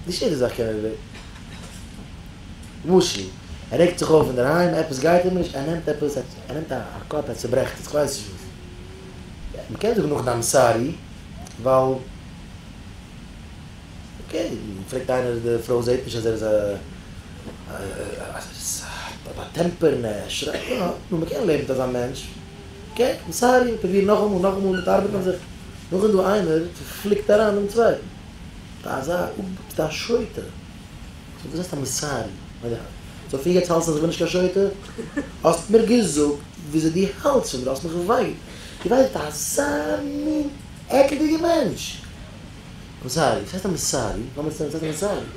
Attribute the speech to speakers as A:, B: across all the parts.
A: נישט יעדע זאך קען מען בעטן. למשל, ער רעגט זיך אויף אינדערהיים, עפעס גייט אים נישט, ער נעמט עפעס, ער נעמט א קאפ, ער צוברעכט עס, כ'ווייס נישט וואס. מ'קען זאגן נאכדעם I'm sorry, ווייל okay, פרעגט איינער, די פרוי זעט נישט אז ער איז א אז ער האט א temper און ער שרייט, יא, נו, מ'קען לעבן מיט אזא מענטש, okay, I'm sorry, פרוביר נאכאמאל, נאכאמאל, מיט ארבעטן אויף זיך. נאכדעם איז דא איינער פליקט אריין דעם צווייטן. אזא ביסט א שוטה. וואס הייסט I'm sorry? So פון יעצט האלסטו אז איך בין נישט קיין שוטה? האסט מיר געזאגט וויאזוי דו האלטסט פון מיר, האסט מיך געוויינט. דו ווייסט אזא מין עקלדיגע מענטש. I'm sorry, וואס הייסט I'm sorry? לאמיר זען וואס הייסט I'm sorry.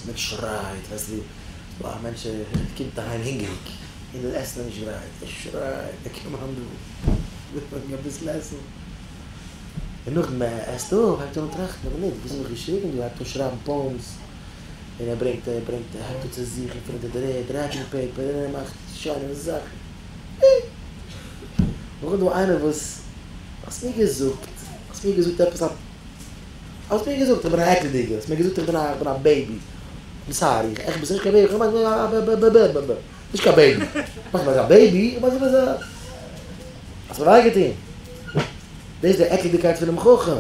A: מענטש שרייט, ווייסטו ווי א מענטש קומט אהיים הונגעריג און די עסן איז נישט גרייט, ער שרייט, ער קום אן דא, וויל אביסל עסן. און נאכדעם ער עסט אפ הייבט ער אן טראכטן, אבער ניט, וואס האב איך געשריגן דא, הייבט אן שרייבן poems, און ער ברענגט, ער ברענגט, ער הייבט אן צו זוכן פון אונטער דער ערד wrapping paper, און ער מאכט שיינע זאכן. נאכדעם דא איינער וואס, האסט מיר געזאגט, האסט מיר געזאגט עפעס א, האסט מיר געזאגט איך בין א עקלדיגער, האסט מיר געזאגט איך בין א, איך בין א baby, I'm sorry, איך בין נישט קיין baby, איך בין א ב ב ב ב ב, נישט קיין baby, מאך מיר א baby, איך מיין אז האסט מיר וויי געטון. דאס איז די עקלדיגקייט פונעם חכם.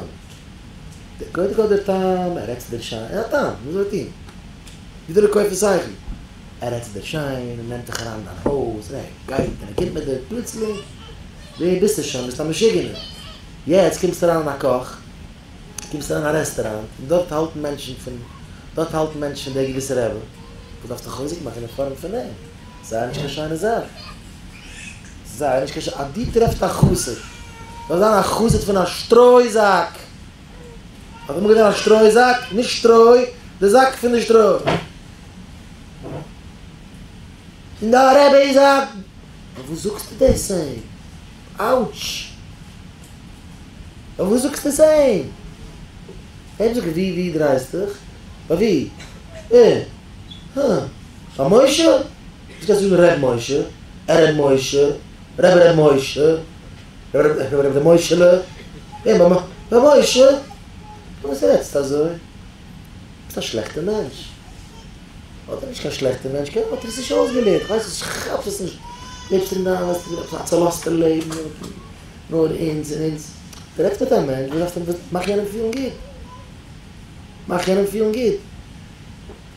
A: קודם כל דער תם, ער רעדט צו דיר שיין, ער איז א תם, וואס זאל ער טון? ווי זאל ער קויפן שכל? ער רעדט צו דיר שיין, ער נעמט דיך אריין אין דיין הויז, און ער גייט און ער קומט מיט דיר, פלוצלינג, ווער ביסטו שוין? ביסט א משוגענער. יעצט קומסטו אריין אין א קאך, קומסט אריין אין א רעסטוראנט, און דארט האלטן מענטשן פון, דארט האלטן מענטשן פון דער געוויסע רבי, וואס דארפסטו חוזק מאכן אין פארנט פון אים? זייער נישט קיין שיינע זאך. זייער נישט קיין שיינע, אז דו טרעפסט א חסיד, זאל זיין א חסיד פון א שטרוי זאק. האט אמאל געזען א שטרוי זאק? נישט שטרוי, די זאק פון די שטרוי. און דיין רבי איז א. פארוואס זאגסטו דאס אים? אוטש! פארוואס זאגסטו עס אים? ער זאגט ווי ווי דרייסט דיך? ביי ווי? אה! הא? ביי משה? וואס גייסטו זאגן ר' משה? ר' משה? רבי ר' משה? רבי רבי משה'לע? וועם? ביי משה? פארוואס רעדסטו אזוי? ביסט א שלעכטע מענטש. אדער נישט קיין שלעכטע מענטש, קען האט ער עס נישט אויסגעלערנט, כ'ווייס נישט, כ'כאפ עס נישט. לעבסט אין דיין ווייסט עפעס א צעלאזטע לעבן, נאר אונז און אונז. דו רעדסט מיט א מענטש, וואס דארפסטו אים, מאך יענעם פילן גוט. מאך יענעם פילן גוט.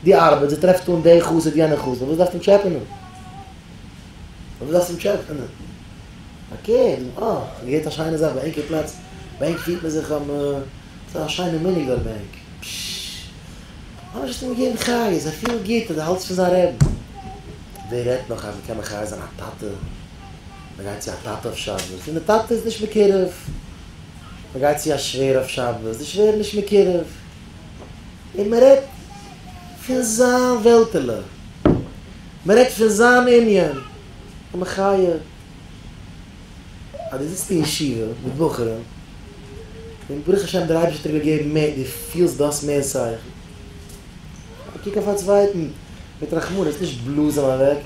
A: די ארבעט, זי טרעפט אן די חסיד יענע חסיד, וואס דארפסטו אים טשעפענען? וואס דארפסטו אים טשעפענען? פארקערט, אה, כ'האב געהערט א שיינע זאך ביי ענקער פלאץ, ביי ענק פירט מען זיך אויף, ס'איז א שיינע מנהג דארט ביי ענק, פששש, ממש האסט אים געגעבן חיות, ער פילט גוט אז דו האלטסט פון זיין רעבן. ווער רעדט נאך אז מ'קען מחיה זיין א טאטע, מ'גייט צו א טאטע אויף שבת, און די טאטע איז נישט מקורב, מ'גייט צו א שווער אויף שבת, די שווער איז נישט מקורב. און מען רעדט פון זיין וועלטעלע, מען רעדט פון זיין ענין, א מחיה אז דו זיצט אין ישיבה מיט בחורים, און ברוך השם דער אייבערשטער האט דיר געגעבן מער, דו פילסט דו האסט מער שכל, קוק אויף א צווייטן מיט רחמנות, נישט בלאז אים אוועק.